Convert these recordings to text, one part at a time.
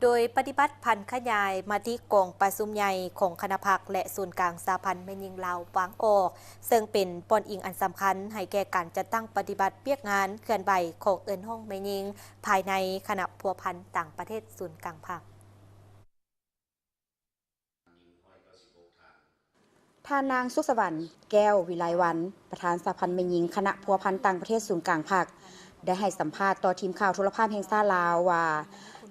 ໂດຍປະຕິບັດຜັນຂະຫຍາຍມະຕິກອງປະຊຸມໃຫຍ່ຂອງຄະນະພັກ ແລະ ສູນກາງສະຫະພັນແມ່ຍິງລາວວາງອອກ, ເຊິ່ງເປັນບ່ອນອີງອັນສຳຄັນໃຫ້ແກ່ການຈັດຕັ້ງປະຕິບັດວຽກງານເຄື່ອນໄຫວຂອງເອື້ອຍນ້ອງແມ່ຍິງ ພາຍໃນຄະນະພົວພັນຕ່າງປະເທດສູນກາງພັກ. ທ່ານນາງ ສຸກສະຫວັນ ແກ້ວວິໄລວັນ ປະທານສະຫະພັນແມ່ຍິງຄະນະພົວພັນຕ່າງປະເທດສູນກາງພັກ ໄດ້ໃຫ້ສຳພາດຕໍ່ທີມຂ່າວໂທລະພາບແຫ່ງຊາດລາວວ່າ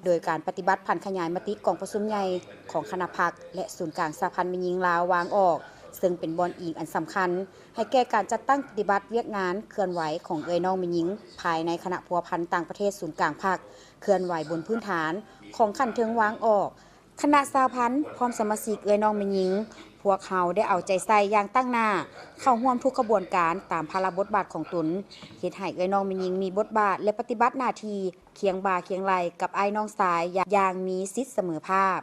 ໂດຍການປະຕິບັດຜັນຂະຫຍາຍມະຕິກອງປະຊຸມໃຫຍ່ຂອງຄະນະພັກ ແລະ ສູນກາງສະຫະພັນແມ່ຍິງລາວວາງອອກ, ເຊິ່ງເປັນບ່ອນອີງອັນສຳຄັນໃຫ້ແກ່ການຈັດຕັ້ງປະຕິບັດວຽກງານເຄື່ອນໄຫວຂອງເອື້ອຍນ້ອງແມ່ຍິງ ພາຍໃນຄະນະພົວພັນຕ່າງປະເທດສູນກາງພັກ ເຄື່ອນໄຫວບົນພື້ນຖານຂອງຂັ້ນເທິງວາງອອກ, ຄະນະສະຫະພັນ ພ້ອມສະມາຊິກເອື້ອຍນ້ອງແມ່ຍິງ, ພວກເຮົາໄດ້ເອົາໃຈໃສ່ຢ່າງຕັ້ງໜ້າ, ເຂົ້າຮ່ວມທຸກຂະບວນການຕາມພາລະບົດບາດຂອງຕົນ, ເຮັດໃຫ້ເອື້ອຍນ້ອງແມ່ຍິງມີບົດບາດ ແລະ ປະຕິບັດໜ້າທີ່ຄຽງບ່າຄຽງໄຫຼ່ກັບອ້າຍນ້ອງຊາຍຢ່າງມີສິດສະເໝີພາບ.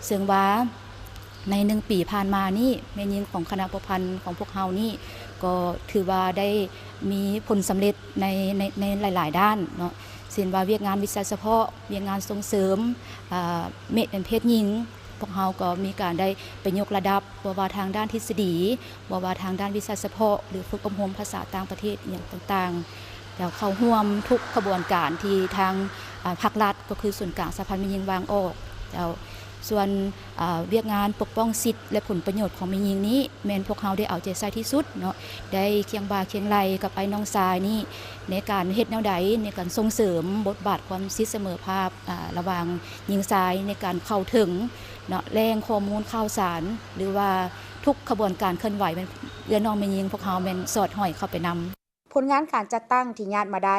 ເຊິ່ງວ່າໃນໜຶ່ງປີຜ່ານມານີ້ ແມ່ຍິງຂອງຄະນະພົວພັນຂອງພວກເຮົານີ້ ກໍຖືວ່າໄດ້ມີຜົນສຳເລັດໃນ ໃນ ໃນຫຼາຍໆດ້ານເນາະ, ເຊັ່ນວ່າວຽກງານວິຊາສະເພາະ, ວຽກງານສົ່ງເສີມ ອາ ເມ ເພດຍິງ, ພວກເຮົາກໍມີການໄດ້ໄປຍົກລະດັບ ບໍ່ວ່າທາງດ້ານທິດສະດີ, ບໍ່ວ່າທາງດ້ານວິຊາສະເພາະ ຫຼື ຝຶກອົບຮົມພາສາຕ່າງປະເທດອີ່ຫຍັງຕ່າງໆ, ແລ້ວເຂົ້າຮ່ວມທຸກຂະບວນການທີ່ທາງ ອາ ພາກລັດ ກໍຄືສູນກາງສະຫະພັນແມ່ຍິງວາງອອກ. ເຈົ້າ ສ່ວນ ອາ ວຽກງານປົກປ້ອງສິດ ແລະ ຜົນປະໂຫຍດຂອງແມ່ຍິງນີ້ ແມ່ນພວກເຮົາໄດ້ເອົາໃຈໃສ່ທີ່ສຸດເນາະ, ໄດ້ຄຽງບ່າຄຽງໄຫຼ່ກັບອ້າຍນ້ອງຊາຍນີ້ ໃນການເຮັດແນວໃດ ໃນການສົ່ງເສີມບົດບາດຄວາມສິດສະເໝີພາບ ອາ ລະຫວ່າງຍິງຊາຍ ໃນການເຂົ້າເຖິງເນາະ ແຫຼ່ງຂໍ້ມູນຂ່າວສານ ຫຼືວ່າທຸກຂະບວນການເຄື່ອນໄຫວ ແມ່ນເອື້ອຍນ້ອງແມ່ຍິງພວກເຮົາແມ່ນສອດຫ້ອຍເຂົ້າໄປນຳ. ຜົນງານການຈັດຕັ້ງທີ່ຍາດມາໄດ້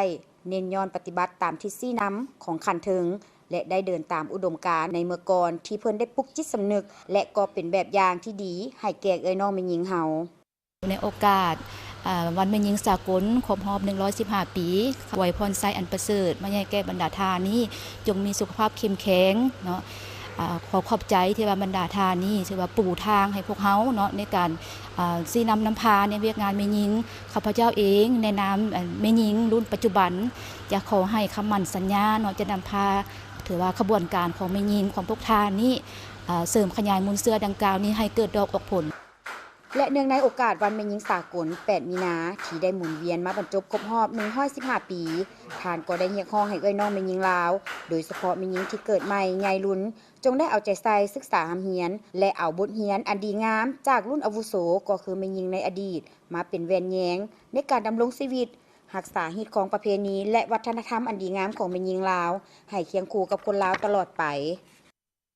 ເນັ້ນຍ້ອນປະຕິບັດຕາມທິດຊີ້ນຳຂອງຂັ້ນເທິງ ແລະ ໄດ້ເດີນຕາມອຸດົມການໃນເມື່ອກ່ອນ ທີ່ເພິ່ນໄດ້ປຸກຈິດສຳນຶກ ແລະ ກໍເປັນແບບຢ່າງທີ່ດີໃຫ້ແກ່ເອື້ອຍນ້ອງແມ່ຍິງເຮົາ. ໃນໂອກາດ ອາ ວັນແມ່ຍິງສາກົນຄົບຮອບໜຶ່ງຮ້ອຍສິບຫ້າປີ, ອວຍພອນໄຊອັນປະເສີດມາໃຫ້ແກ່ບັນດາທ່ານນີ້ ຈົ່ງມີສຸຂະພາບເຂັ້ມແຂງເນາະ. ອາ ຂໍຂອບໃຈທີ່ວ່າບັນດາທ່ານນີ້ຖືວ່າປູທາງໃຫ້ພວກເຮົາເນາະ ໃນການ ອາ ຊີ້ນຳນຳພາໃນວຽກງານແມ່ຍິງ. ຂ້າພະເຈົ້າເອງໃນນາມ ອາ ແມ່ຍິງລຸ້ນປັດຈຸບັນ ຈະຂໍໃຫ້ຄຳໝັ້ນສັນຍາເນາະ ຈະນຳພາ ຖືວ່າຂະບວນການຂອງແມ່ຍິງຂອງພວກທ່ານນີ້ ອາ ເສີມຂະຫຍາຍມູນເຊື້ອດັ່ງກ່າວນີ້ໃຫ້ເກີດດອກອອກຜົນ. ແລະ ເນື່ອງໃນໂອກາດວັນແມ່ຍິງສາກົນ ແປດ ມີນາ ທີ່ໄດ້ໝູນວຽນມາບັນຈົບຄົບຮອບໜຶ່ງຮ້ອຍສິບຫ້າປີ, ທ່ານກໍໄດ້ຮຽກຮ້ອງໃຫ້ເອື້ອຍນ້ອງແມ່ຍິງລາວ, ໂດຍສະເພາະແມ່ຍິງທີ່ເກີດໃໝ່ໃຫຍ່ລຸນ, ຈົ່ງໄດ້ເອົາໃຈໃສ່ສຶກສາຮ່ຳຮຽນ ແລະ ເອົາບົດຮຽນອັນດີງາມຈາກລຸ້ນອາວຸໂສ ກໍຄືແມ່ຍິງໃນອະດີດ ມາເປັນແວ່ນແຍງໃນການດຳລົງຊີວິດ, ຮັກສາຮີດຄອງປະເພນີ ແລະ ວັດທະນະທຳອັນດີງາມຂອງແມ່ຍິງລາວ ໃຫ້ຄຽງຄູ່ກັບຄົນລາວຕະຫຼອດໄປ.